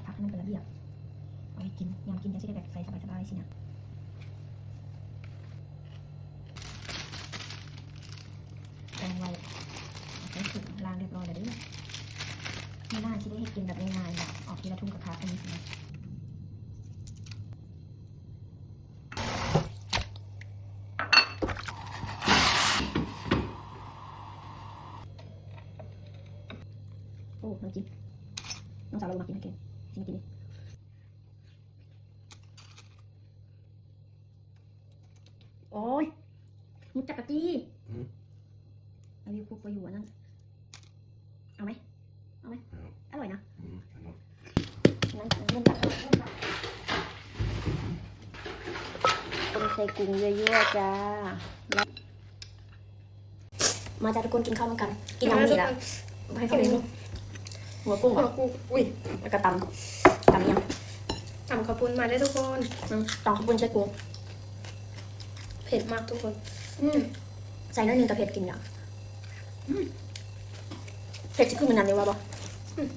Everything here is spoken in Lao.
ຜັກໃຫ້ມັນເປັນລະບຽບ ເອົາໄວ້ກິນ ຍາມກິນຈັ່ງຊິໄດ້ແບບໃສ່ສະບາຍໆ ຊີ້ນະ. ແກງໄວ້ ເອົາໃສ່ຖົງ ລ້າງຮຽບຮ້ອຍແລ້ວເດີ້. ມື້ໜ້າຊິໄດ້ເຮັດກິນແບບງ່າຍໆ ແບບອອກທີລະຖົງກະທະ ອັນນີ້ຊີ້ນະ. ໂອ້ ນ້ຳຈິ້ມ ນ້ອງສາວລາວບໍ່ມັກກິນ ໃຫ້ແກງ ຊິມາກິນເດ້. ໂອ້ຍ ໝົດຈັກກະຕິ. ອືມ ອັນນີ້ຄຸກໄວ້ຢູ່ອັນນັ້ນ ເອົາໄໝ? ເອົາໄໝ? ເອົາ ອະລ່ອຍນະ. ອືມ ອະລ່ອຍ ນັ້ນ ຄົນໃສ່ກຸ້ງຍົວໆ ຈ້າ. ມາຈ້າທຸກຄົນ ກິນເຂົ້ານຳກັນ. ກິນຫຍັງນີ້ລະ? ມາທຸກຄົນ ໃຫ້ເຂົາເຫັນ ຫົວກຸ້ງ ຫົວກຸ້ງ ອຸ້ຍ ແລ້ວກະຕຳ ຕຳຫຍັງ? ຕຳເຂົ້າປຸ້ນ ມາເດີ້ທຸກຄົນ. ອືມ ຕຳເຂົ້າປຸ້ນໃສ່ກຸ້ງ ເຜັດມາກທຸກຄົນ. ອືມ ໃສ່ໜ້ອຍໜຶ່ງກະເຜັດ ກິນຫຍັງ? ອືມ ເຜັດຊິຄືມື້ນັ້ນຢູ່ວ່າບໍ່? ອືມ